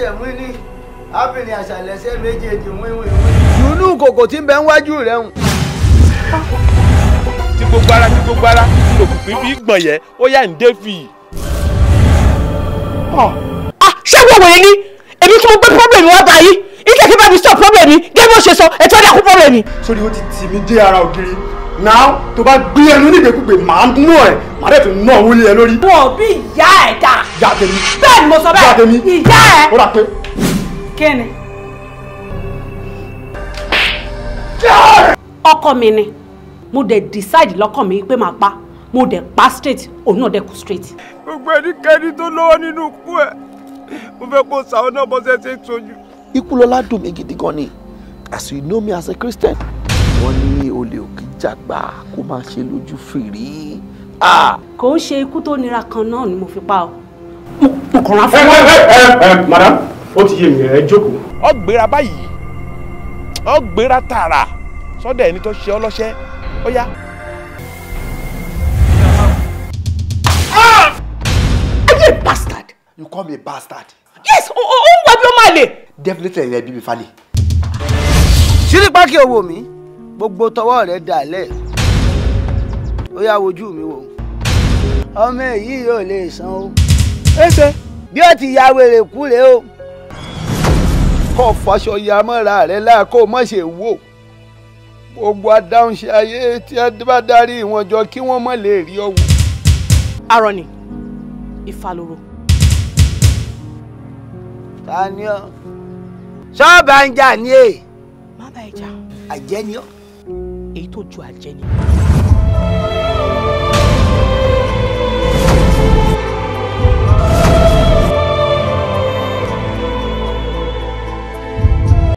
lẹ́sẹ̀ wíní ábìnrin àṣàlẹ́sẹ̀ méjèèjì wíwíwí. Dùnú kòkò tí ń bẹ níwájú rẹ̀ hùn. Tí gbogbo ara tí gbogbo ara lòkùnkùn fi gbọ̀n yẹ ó yà ń dé fi. Ṣé wọ́n wòye ni èmi tí mo gbé problem wá báyìí ìjẹ́ kí bá mi stop problem mi gẹ́gẹ́ bó ṣe sọ ètò ẹ̀dá kú problem mi. Sórí ó ti tì mí dé ara ògiri náà tó bá gbé ẹnu nígbèkúgbè màá nú ẹ màá dẹ̀ tún ná owó lé ẹ lórí. Wọn bí ìyá ẹ̀ dà. Ìyá tèmi. Bẹ́ẹ̀ ni mo sọ bẹ́ẹ̀. Ìyá tèmi. Ìyá ẹ̀. Ó dà pé. Kí ni? Ọkọ mi ni mo dẹ̀ decide lọ́kàn mi pé màá pa mo dẹ̀ pa straight òun náà dẹ̀ kú straight. Gbogbo ẹnikẹ́ni tó lọ́wọ́ nínú ikú ẹ̀ mo fẹ́ kó sàwọn náà bọ́ sẹ́sẹ́ tójú. Ikúlọlá dùn mí gidi gan ni, as you know me as a Christian. Wọ́n ní olè òkè jàgbá kó máa ṣe lójú fìrí. Kò ń ṣe ikú tó nira kan náà ni mo fi pa ọ. Mo kàn rán fún Ẹ madam, ó ti yé mi, ẹ jókòó. Ọ gbéra báyìí, ọ gbéra tààrà sọ́dọ̀ ẹni tó ṣe ọ lọ́ṣẹ́, ó yá. Are you a bastard? You call me a bastard? Yes, ó ń wá bí ó máa lè. Definitely ẹ̀yẹ bíbí falẹ̀. Ṣírípákì owó mi, gbogbo tọwọ́ rẹ̀ dàlẹ̀. Ó yá wojú mi wò. Ọmọ èyí yóò lè san o. Ẹsẹ̀ bí ó ti ya wèrè kú rèé o. Kọ́ faṣọ ya mọ́ra rẹ̀ láà kó má ṣe wò. Gbogbo adáhunṣe ayé tí a bá darí wọn jọ kí wọ́n má lè rí ọ wò. Arọ ni Ifá lóró. Ta ni ọ? Ṣọ́ọ̀bà ń jà ní è. Má bá ẹ jà. Àjẹ́ ni ọ. Èyí tó ju àjẹ́ ni.